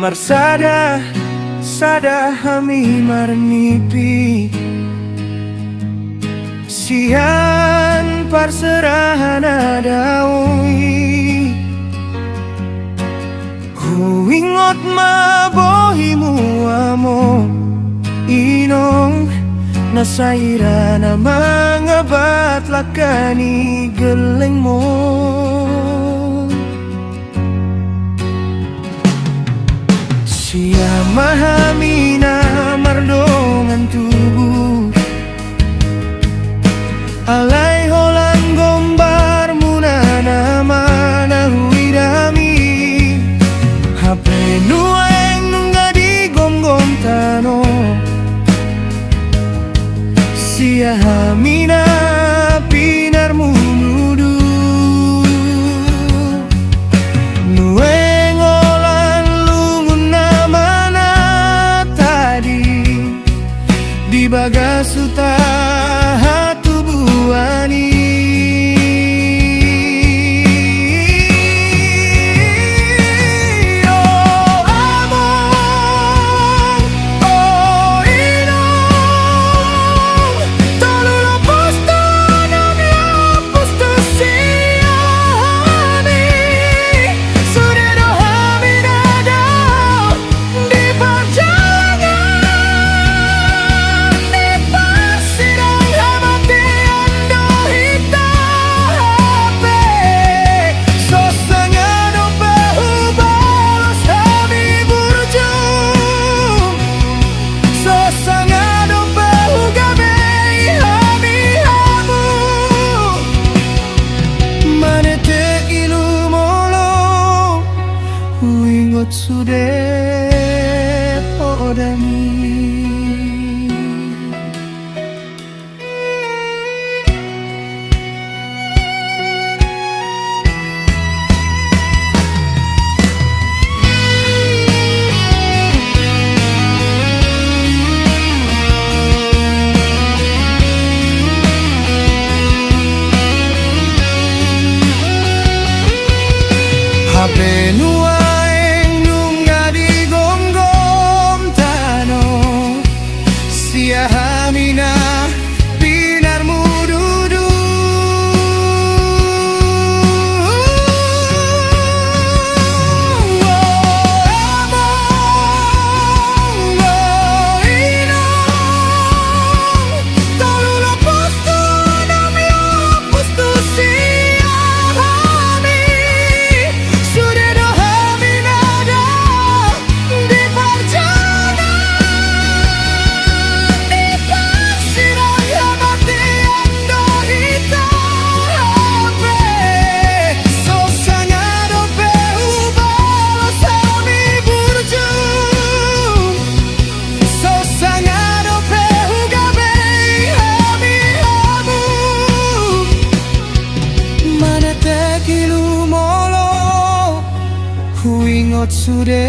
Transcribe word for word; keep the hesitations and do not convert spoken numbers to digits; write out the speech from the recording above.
Marsada-sada hami marnipi sian parserahan na dao i. Huingot ma bohimu among inong, na sai ra na mangabat langka ni gellengmon. Sian ma hami na mardongan tubu, alai holan gombarmuna nama na huida hami. Hape nuaeng nunga digomgom tano, sian hami na pinarmu nudu. Nuaeng holan lungun nama na tading di bagas huta hatubuan i. O among, o inong, tolu lompus tu onom lompus tu sia hami, sude do hami na dao di parjalangan, di parsidang hamatean do hita hape. So sanga dope hubalos hami burju, so sanga dope hugabei hami hamu. Manetek ilu molo, huingot sude podami. Hape nuaeng nunga digomgom tano, sian hami na pinarmu dudu. O among, o inong, tolu lompus tu onom lompus tu sia hami, sude do hami na dao di parjalangan, di parsidang hamatean do hita hape. So sanga dope hubalos hami burju, so sanga dope hugabei hami hamu. Manetek ilu molo, huingot sude